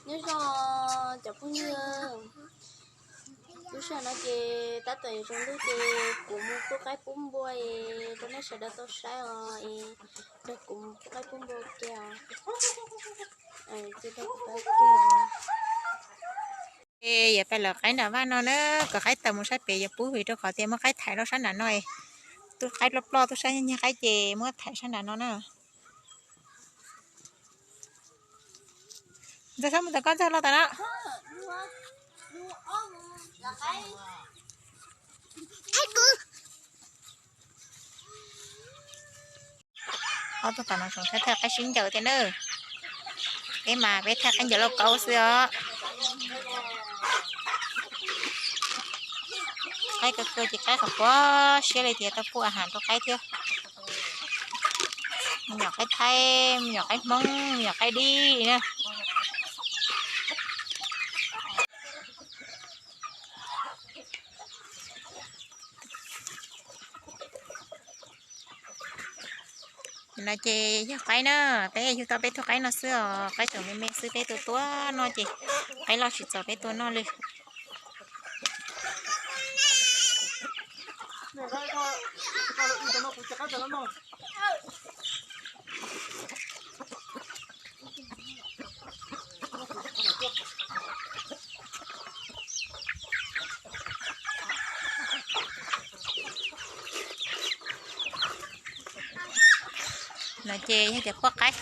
Nyob zoo cov phooj ywg, lub sij hawm no ces tab tom yuav tsaus ntuj ces kuv mus pub qaib pub npua es rau nej sawv daws tau saib os, es nrog kuv mus pub qaib pub npua ua ke os. Ces yuav pais lawv qaib nram vaj no na, kom qaib tawm mus sab pem yuav pub vim rau qhov tias muaj qaib thaiv rau sab nram no. Tus qaib ploj ploj, tus sab nyiag qaib ces muab thaiv sab nram no na. Ntxawg, sab mus tom koj, Ntxawg los tom no. Ob tug tom no tseem saib thaij qaib sib ncaws thiab na. Peb mas peb thaij qaib ncaws lauj kaub xwb os. Qaib kawg kawg ces qaib qhov qhuav siab li tias tau pub a has rau qaib thiab. Me nyuam qaib thaib, me nyuam qaib hmoob, me nyuam qaib dib na. No ces yog qaib na, peb yug tau peb tug qaib no xwb os, qaib tseem me me xwb, peb tua tua no ces qaib loj tsis txaus peb tua noj li. No ces yog tias poj qaib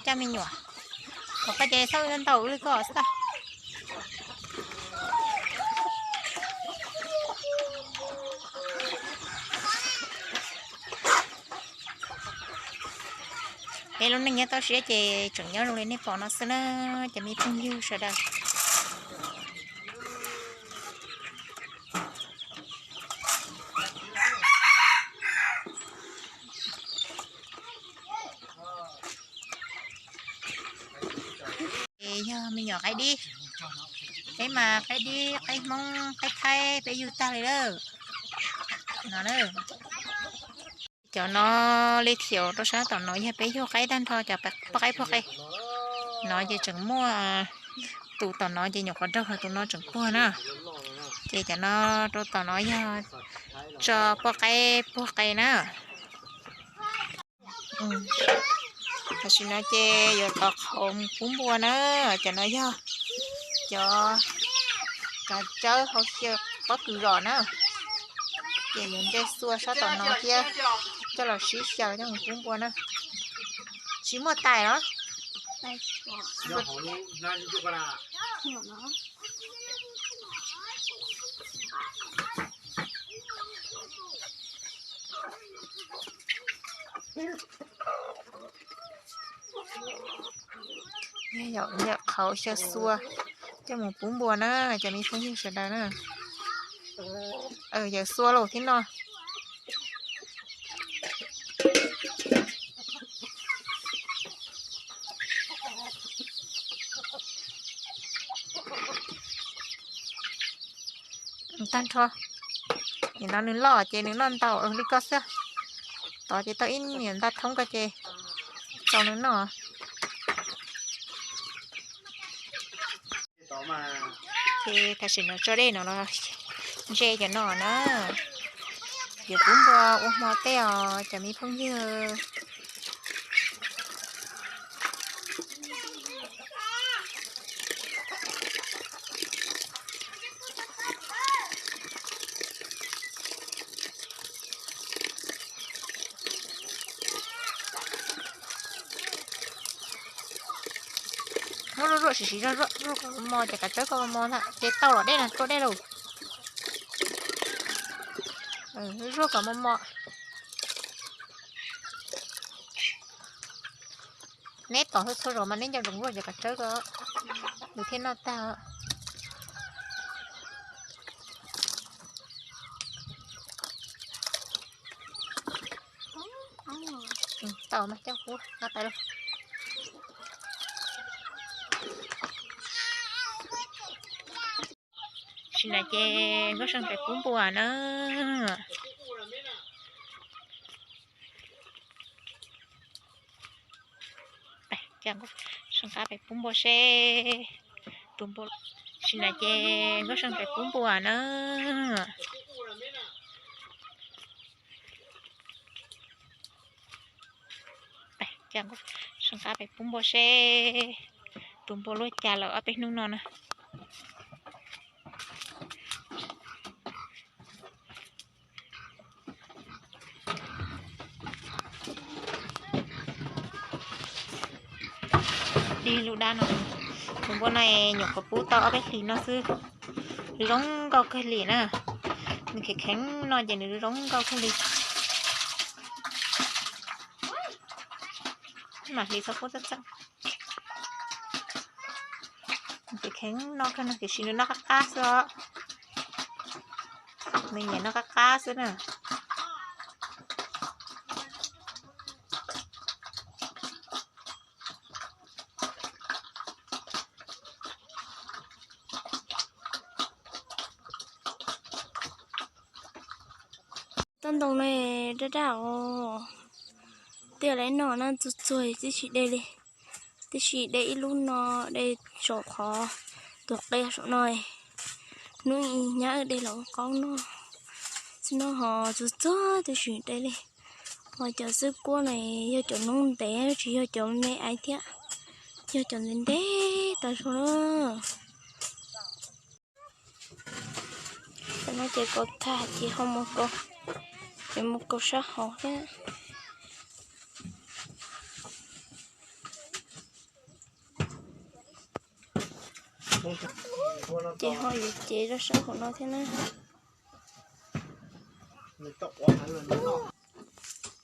coj me nyuam, kom koj ces txhob ntau li koj xwb. Peb lub neej nyob toj siab ces tseem nyob zoo li nej pom no xwb na, cov me phooj ywg sawv daws. Ces yog me nyuam qaib dib, peb mas qaib dib, qaib hmoob, qaib thaib peb yug tag li lawm no. Cov no li thiaum rau sab tom no yog peb yug qaib tag nrho, cov poj qaib puag qe no ces tseem muaj, tus tom no ces nyuam qhuav raug, tus no tseem puag na. Ces cov no rau tom no yog tso poj qaib puag qe na. Tam sim no ces yuav tov qhauv mus pub npua na. Cov no yog cov kav tsawb hauv xyaw pob kws zom na. Ces yuav nce xua sab tom no thiab coj los sib xyaw coj mus pub npua na. Tsis muaj tais los? Yog yam qhauv xyaw xua coj mus pub npua na, cov me phooj ywg sawv daws na. Yawm xua los thiab no. Tag nrho, nim no nws loj ces nws noj ntau li koj xwb. Tod ces tau ib niam nta thoob ko ces tau nws noj. Ces tam sim no tso dej no los ntse cov no na, yuav pub npua ua hmo tej os cov me phooj ywg. Muab zuaj zuaj sim sim zuaj zuaj zuaj kom mos ces kav tsawb kom mos ntag ces tau los dej no tua dej lauj. Zuaj zuaj kom mos mos. Neb tom txhua txhua zaus mas neb nco ntsoov zuaj ces kav tsawb ko, nws thiaj noj tag. Tau mas coj pub no tas lauj. Sim no ces Nkauj Seej pem pub npua na. Seej qab pem pub npua seb tus npua. Sim no ces Nkauj Seej pem pub npua na. Seej qab pem pub npua seb tus npua luaj cas lawm ob peb hnub no na. Dig lub dab no, tus npua no nyuam qhuav pub tau ob peb hlis no xwb, zoo nkauj kawg li na. Nws kheev kheev no ces nws zoo nkauj kawg li. Mam hlis txhob pub txaj txaj. Nws kheev kheev no kawg no tiam sis nws noj qab qab xwb os. Nws nyiam noj qab qab xwb na. Toj ntoo no daj daj os, tiaj lawv noj no txuag txuag twb tsis de li, twb tsis de ib lub no, de saum qhov tuag qia saum no. Hnub ib nyab de los ua qaub noj, tsis noj ho txuag txuag twb tsis de li. Ho cov xwb kuab no yog cov noob ntev tsis yog cov me aiv thiab, yog cov ntev ntev tas zog na. Cov no ces kaus tag ces ho mus kaus, ces mus kaus sab hauv thiab. Ces ho yuav cev rau sab hauv no thiab na.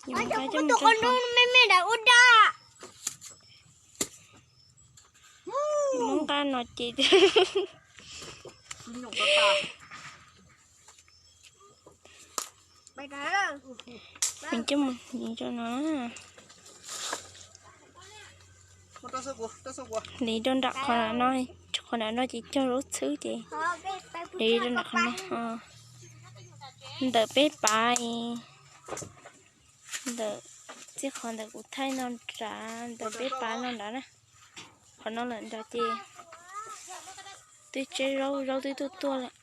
Muab nqa no ces coj mus hliv rau no. Hliv rau nram qhov no, qhov nram no ces cog zaub txhwb ces hliv rau nram qhov no. Ntawm peb pav, ntawm txij qhov ntawm kuv thaij no nrad, ntawm peb pav no nrad na. Qhov no lawm nrad ces twb tseb zaub, zaub twb tuaj tuaj lawm.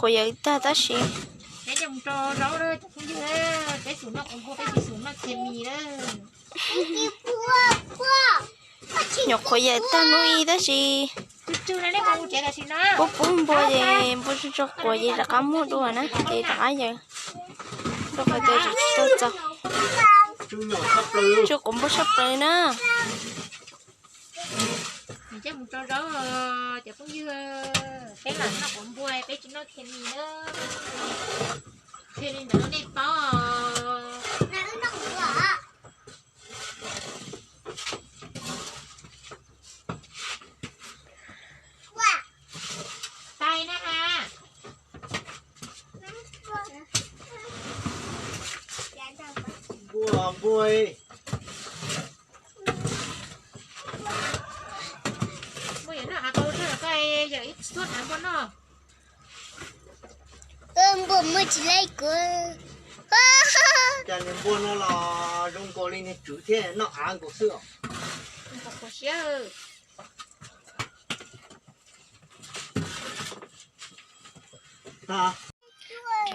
Qhuav yawm tag tab sis nyuam qhuav yawm tag hnub ib tab sis pub pub npua ces npua tsaug tsaug quav ces rov qab muab dua na ces rov qab yawm. Rau qhov tias tsis tau txaus, tsaug quav npua tshaj plaws na. Coj mus rau zaub, cov phooj ywg, peb lam noj quav npua, peb tsis noj khe mis na. Qhia li ntawd nej paub. Tais na ha. Npua, npua. Npua yawm noj av qau, yawm ib txhia hnav npua noj. Npua muaj tsis laij kuv. Cas niag npua no los zoo nkaus li niag tswv thiab noj av nkaus xwb os. Rov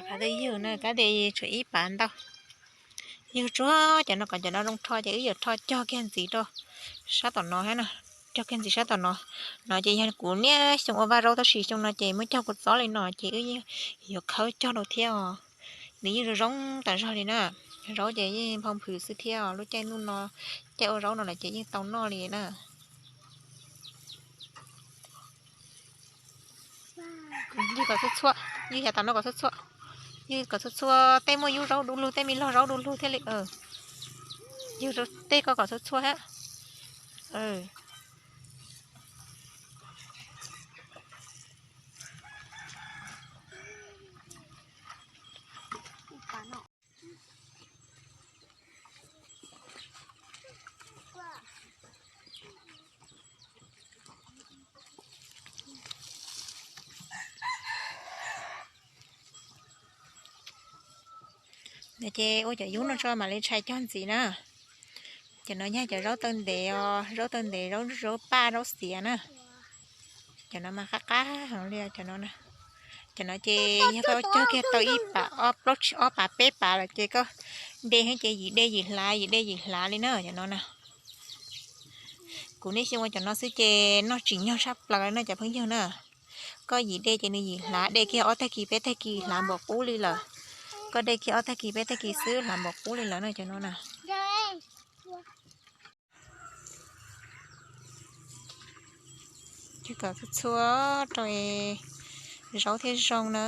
qab twb yug na, kab tias tshuav ib pav ntau. Yug tsuag cov no kom cov no zoo rho ces wb yuav rho cog kiag ntxiv rau sab tom no thiab na. Cog kiag ntxiv sab tom no. No ces yog kuv niaj xyoo ua vaj zaub tab sis xyoo no ces muab cog kua txob li no ces wb yuav khawb cog rau thiab os. Nws yeej zoo zoo tas zog li na. Zaub ces yeej nphau nphwv xwb thiab os, lub caij ntuj no, caij ua zaub no lawm ces yeej tau noj li na. Ywg kom txhua txhua, ywg yav tom no kom txhua txhua. Ywg kom txhua txhua, tej muaj yub zaub du lug, tej me log zaub du lug thiaj li. Ywg tej ko kom txhua txhua thiab. No ces ua cov yub no tso mam li tshais cog ntxiv na. Cov no yog cov zaub taw ntev os, zaub taw ntev, zaub, zaub paj, zaub xiav na. Cov no mas qab qab heev li cov no. Cov no ces yog koj cog kiag tau ib pas, ob, plaub, ob pas, peb pas lawm ces koj de ces yim de yim hlav, yim de yim hlav li na cov no na. Kuv niaj xyoo ua cov no xwb ces noj tsim nyog tshaj plaws na cov phooj ywg na. Koj yim de ces nws yim hlav, de kiag ob tag kis peb tag kis hlav npaum qub li lawm. Koj de kiag ob tag kis peb tag kis xwb hlav npaum qub li lawm na cov no na. Ces kom txhua txhua rau zaub thiaj zoo na.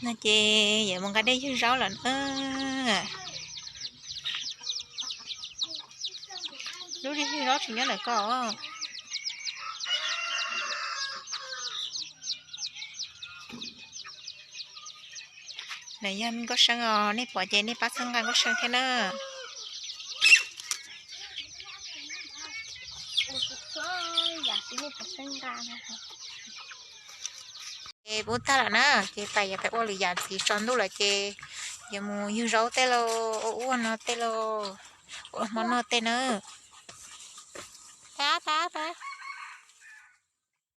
No ces yuav mus nqa dej ywg zaub lawm na. Lub dej ywg zaub tsis nyob ntawm ko. Nws yog me nkauj seeb os, nej pom ces nej pab txhawb nqa nkauj seeb thiab na. Ces pub tag lawm na, ces pais yuav pais ua lwm yam ntxiv, tsaus ntuj lawm ces yuav mus ywg zaub tej lauj, ua ua no tej lauj, ua hmo noj tej na. Tab tab tab.